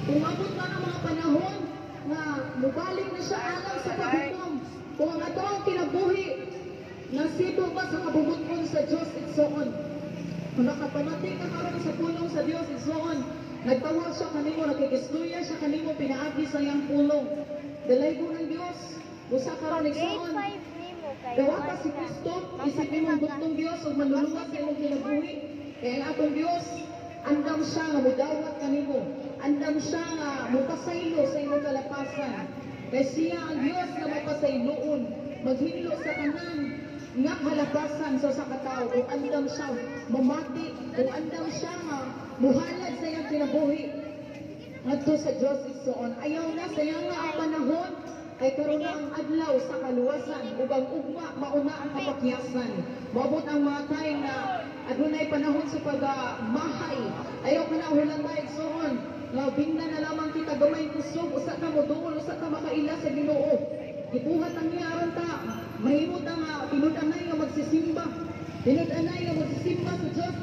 Kung mabot na ang mga panahon nga mubalik na siya alang sa paghukom, kung ang ato ang kinabuhi nasibo ba sa kabubut-on sa Dios, igsoon? Kung nakapamati ka karon sa pulong sa Dios, igsoon, nagtawag siya kanimo, nakikistorya siya kanimo pinaagi sa iyang pulong. Dalaygon ang Dios. Usa karon, Grade igsoon, 5 nimo kay dawata si Kristo, isip imong bugtong Dios ug manluluwas sa imong kinabuhi. Kaya ang atong Dios, andam siya nga mudawat kanimo. Andam siya nga mupasaylo sa imong kalapasan. Kay siya ang Dios nga mapasayloon, maghinlo sa tanan nga kalapasan sa usa ka tawo kung andam siya mamati, kung andam siya nga muhalad sa iyang kinabuhi ngadto sa Dios, igsoon. Ayaw na, sayang nga ang panahon, kay karon na ang adlaw sa kaluwasan ug ang ugma mauna ang kapakyasan. Moabot ang mga time na adunay panahon sa pagmahay. Ayaw ka na hulantay, igsoon, nga bingna na lamang kita, gamay kusog, usa ka moduol, usa ka makaila sa Ginoo. Gibuhat ang niya aron ta mahimo ta nga tinud-anay nga magsisimba. Tinud-anay nga magsisimba sa Dios.